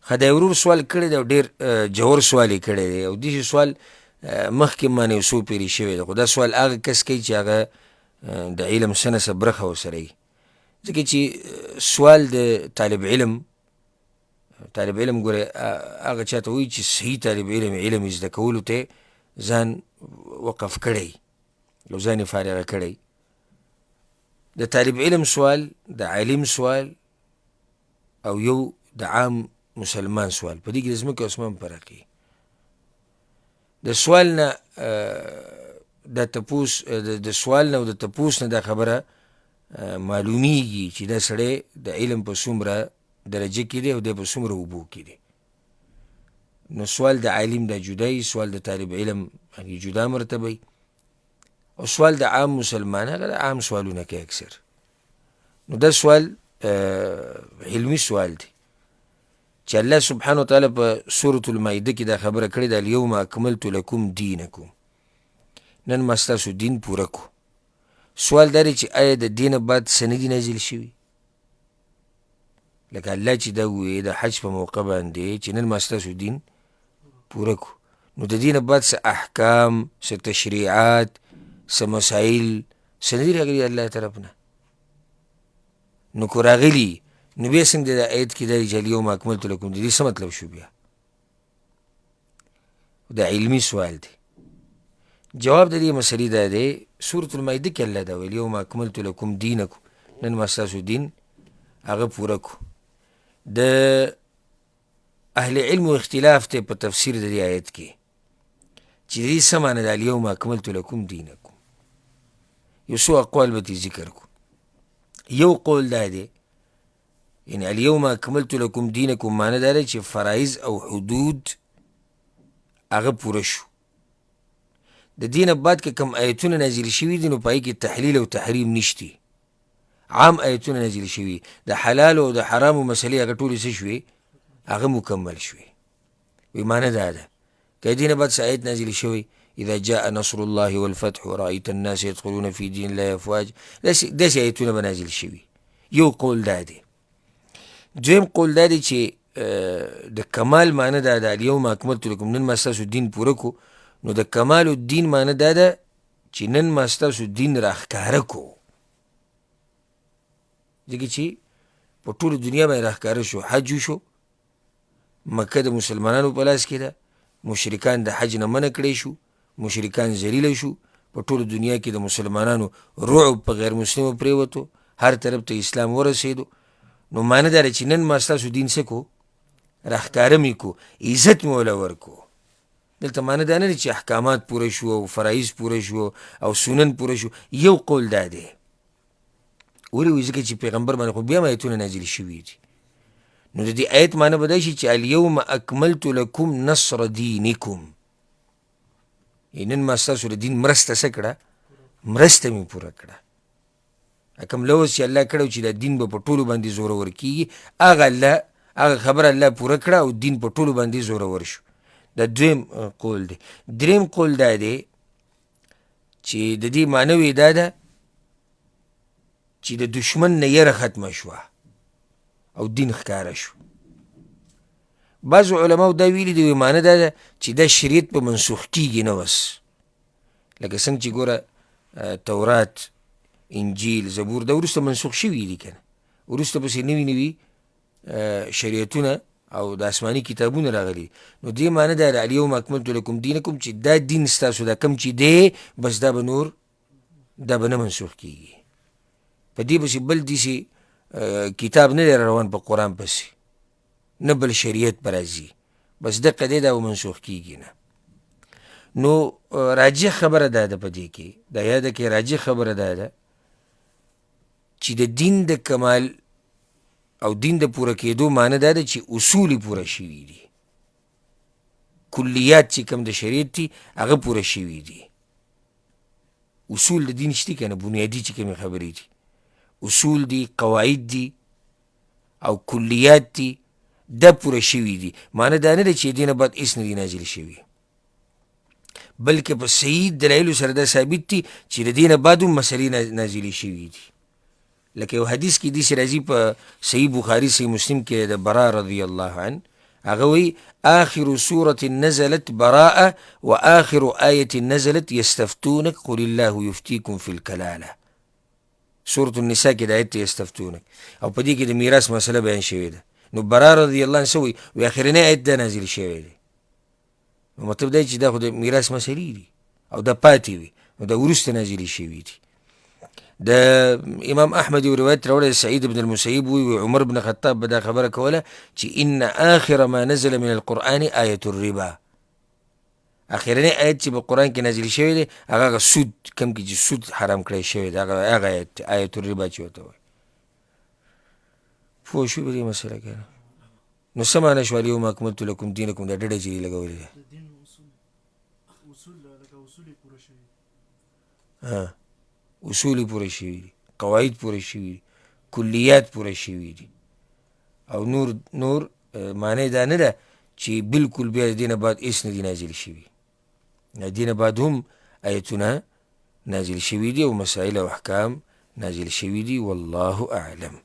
خدای ورور سوال کړی دی او ډېر جوور سوال یې کړی دی، او داسې سوال مخکې مانې یو څو پېرې شوی دی، خو دا سوال هغه کس کوي چې هغه د علم څه نه څه برخه ورسره وي. ځکه چې سوال د طالب علم، طالب علم ګوره هغه چا ته وایي چې صحیح طالب علم، علم یې زده کولو ته ځان وقف کړی او ځان یې فارغه کړی. د طالب علم سوال، د عالم سوال او یو د عام مسلمان سوال، په دې کې د ځمکې او اسمان فرق وي. د سوال نه د تپوس، د سوال نه او د تپوس نه دا خبره معلومیږي چې دا سړی د علم په څومره درجه کې دی او دی په څومره اوبو کې دی. نو سوال د عالم دا جدا وي، سوال د طالب علم هغې جدا مرتبه وي، او سوال د عام مسلمان هغه د عام سوالونه کوي اکثر. نو دا سوال علمي سوال دی چې الله سبحانه وتعالی په سورة المائده کې دا خبره کړې ده، الیوم اکملت لکم دینکم، نن ما ستاسو دین پوره کړو. سوال دا دی چې آیا د دې نه بعد څه نه دي نازل شوي؟ لکه الله چې دا ووایي د حج په موقع باندې چې نن ما ستاسو دین پوره کړو، نو د دې نه بعد څه احکام، څه تشریعات، څه مسایل څه نه دي راغلي الله طرف نه؟ نو که راغلي نو بیا څنګه د آیت کې دا دی چې الیوم اکملت لکم، د دې څه مطلب شو؟ بیا دا علمي سوال دی. جواب د دې مسلې دا دی، سورة المائده کې الله دا ویل الیوم اکملت لکم دینکم، نن ما ستاسو دین هغه پوره کړو. د اهل علم اختلاف دی په تفسیر د دې آیت کې چې د دې څه معنی ده الیوم اکملت لکم دینکم. یو څو اقوال به ترې ذکر کړو. یو قول دا دی، یعنی الیوم اکملت لکم دینکم معنی دا دی چې فرایض او حدود هغه پوره شو. د دې نه بعد که کوم آیتونه نازل شوي دي نو په هغې کې تحلیل او تحریم نشتي، عام آیتونه نازل شوي، د حلال او د حرامو مسلې هغه ټولې څه شوې؟ هغه مکمل شوې. وایي معنی دا ده که دې نه بعد څه آیت نازل شوی، اذا جاء نصر الله والفتح ورأيت الناس يدخلون في دين الله افواج، داسې آیتونه به نازل شوي. یو قول دا دی. دویم قول دا دی چې د کمال معنی دا ده الیوم اکملت لکم، نن ما ستاسو دین پوره کړو. نو د کمال الدین معنی دا ده چې نن ما ستاسو دین راښکاره کړو، ځکه چې په ټوله دنیا باندې راښکاره شو، حج وشو، مکه د مسلمانانو په لاس کې ده، مشرکان د حج نه منع کړی شو، مشرکان ذلیله شو، په ټوله دنیا کې د مسلمانانو رعب په غیر مسلمو پرېوتو، هر طرف ته اسلام ورسېدو. نو معنی دا ده چې نن ما ستاسو دین څه کړو؟ راښکاره مې کړو، عزت مې وله ورکړو. دلته معنی دا نه ده چې احکامات پوره شو او فرایض پوره شو او سنن پوره شو. یو قول دا دی. ولې وایي؟ ځکه چې پیغمبر باندې خو بیا هم آیتونه نازل شوي دي. نو د دې آیت معنی به دا شي چې الیوم اکملت لکم نصر دینکم، یعنې نن ما ستاسو د دین مرسته څه کړه؟ مرسته مې پوره کړه. کوم لوظ چې الله کړی چې دا دین به په ټولو باندې زورور کېږي، هغه الله هغه خبره الله پوره کړه او دین په ټولو باندې زورور شو. دا دویم قول دی. دریم قول دا دی چې د دې معنی دا ده چې د دشمن نه یره ختمه شوه او دین ښکاره شو. بعضو علماو دا ویلي دي، وایي معنی دا ده چې دا شریعت به منسوخ کېږي نه وس، لکه څنګه چې ګوره تورات، انجیل، زبور دا وروسته منسوخ شوي دي که نه، وروسته پسې نوي نوي شریعتونه او د آسماني کتابونه راغلي. نو دې معنی دا ده الیوم اکملت لکم دینکم چې دا دین ستاسو دا کوم چې دی بس دا به نور دا به نه منسوخ کېږي. په دې پسې بل داسې کتاب نه دی روان په قرآن پسې، نه بل شریعت به راځي، بس دقه دی دا به منسوخ کېږي نه. نو راجح خبره دا ده په دې کې، دا یاده کړئ، راجح خبره دا ده چې د دین د کمال او دین د پوره کېدو معنی دا ده چې اصول یې پوره شوي دي، کلیات چې کوم د شریعت دي هغه پوره شوي دي. اصول د دین شته که نه، بنیادي چې کومې خبرې دي، اصول دي، قواعد دي او کلیات دي، دا پوره شوي دي. معنی دا نه ده چې دې نه بعد هېڅ نه دي نازل شوي، بلکې په صحیح دلایلو سره دا ثابت دي چې د دې نه بعد هم مسلې نازلې شوي دي. لکه یو حدیث کې داسې راځي په صحیح بخاري صحیح مسلم کې د برا رضی الله عنه، هغه وایي آخر سورة نزلت براءة وآخر آية نزلت يستفتونك قل الله يفتيكم في الكلالة. سورة النساء کې د آیت یستفتونک او په دې کې د میراث مسله بیان شوې ده. نو براء رضی الله عنه څه وایي؟ وایي اخرنی آیت دا نازل شوی دی. نو مطلب دا چې دا خو د میراث مسلې دي او دا پاتې وي، نو دا وروسته نازلې شوي دي. د امام احمد یو روایت راوړی، سعید بن المسیب وایي عمر بن خطاب به دا خبره کوله چې ان آخر ما نزل من القرآن آیة الربا. اخرنی آیت چې په قرآن کې نازل شوی دی هغه هغه سود، کوم کې چې سود حرام کړی شوی دی، هغه آیت دی، آیة الربا چې ورته وایي. پوه شوې په دې مسله که نه؟ نو څه معنا شوه الیوم اکملت لکم دینکم دا ډډه چې یې لګولې ده؟ اصول یې پوره شوي دي، قواعد پوره شوي دي، کلیات پوره شوي دي، او نور نور معنی دا نه ده چې بالکل بیا د دې نه بعد هېڅ نه دي نازل شوي. د دې نه بعد هم آیتونه نازل شوي دي او مسائل او احکام نازل شوي دي. والله اعلم.